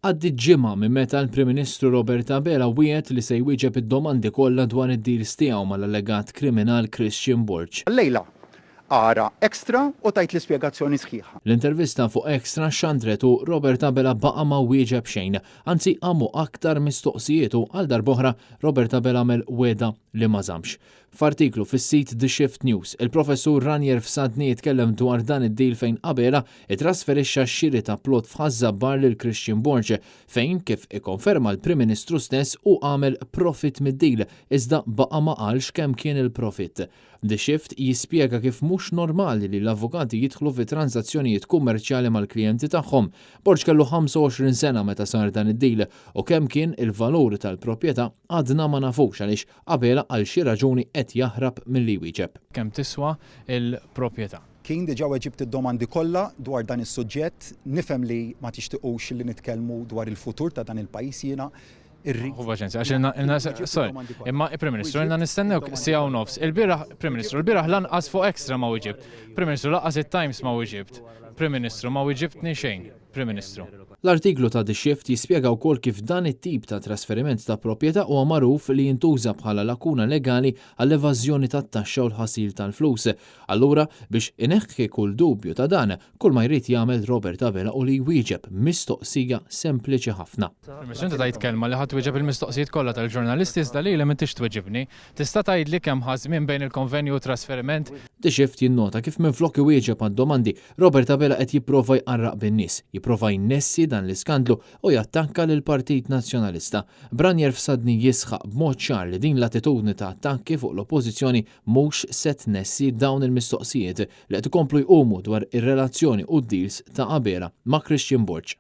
Għaddiet ġimgħa minn meta l-Prim Ministru Robert Abela wiegħed li se jwieġeb id-domandi kollha dwar id-deals tiegħu mal-allegat kriminal Christian Borg. Llejla ara Extra u tajt l-ispjegazzjoni sħiħa. L-intervista fuq Extra xxandret u Robert Abela baqa' ma wieġeb xejn. Anzi qamu aktar mistoqsijiet u għal darb'oħra Robert Abela għamel wegħda li ma żammx. F'artiklu fis-sit The Shift News, il-Professur Ranier Fsadni jitkellem dwar dan id-deal fejn Abela ittrasferixxa x-xiri ta' plot f'Ħaż-Żabbar lil Christian Borg, fejn, kif ikkonferma l-Prim Ministru stess, hu għamel profit mid-deal, iżda baqa' ma qalx kemm kien il-profit. The Shift jispjega kif mhux normali li l-avukati jidħlu fi tranżazzjonijiet kummerċjali mal-klijenti tagħhom. Borg kellu 25 sena meta sar dan id-deal u kemm kien il-valur tal-proprjetà għadna ma nafux għaliex Abela għal xi raġuni qed jaħrab milli jwieġeb. Kemm tiswa l-proprjetà? Kien diġà weġibt id-domandi kollha dwar dan is-suġġett. Nifhem li ma tixtiqux li nitkellmu dwar il-futur ta' dan il-pajjiż. Jiena rrid. Ħu paċenzja, għax ilna, ilna, sorry, imma Prim Ministru, ilna nistennewk siegħa u nofs. Il-bieraħ, Prim Ministru, il-bieraħ lanqas fuq Extra ma wiġibt. Prim Ministru, lanqas it-Times ma wiġibt. Prim Ministru, ma wiġibtni xejn. Prim Ministru. L-artiklu ta' The Shift jispjega wkoll kif dan it-tip ta' trasferiment ta' proprjetà huwa magħruf li jintuża bħala lakuna legali għall-evażjoni tat-taxxa u l-ħasil tal-flus. Allura, biex ineħħi kull dubju ta' dan, kull ma jrid jagħmel Robert Abela hu li jwieġeb mistoqsija sempliċi ħafna. Prim Ministru, inti tajt kelma li ħa twieġeb il-mistoqsijiet kollha tal-ġurnalisti iżda lili m'intix tweġibni. Tista' tgħidli kemm ħa żmien bejn il-konvenju u t-trasferiment? The Shift jinnota kif minflok iwieġeb għad-domandi, Robert Abela qed jipprova jqarraq bin-nies, jipprova jnessi dan l-iskandlu u jattakka lill-Partit Nazzjonalista. Branier Fsadni jisħaq b'mod ċar li din l-attitudni ta' attakki fuq l-Oppożizzjoni mhux se tnessi dawn il-mistoqsijiet li qed ikomplu jqumu dwar ir-relazzjoni u d-deals ta' Abela ma' Christian Borg.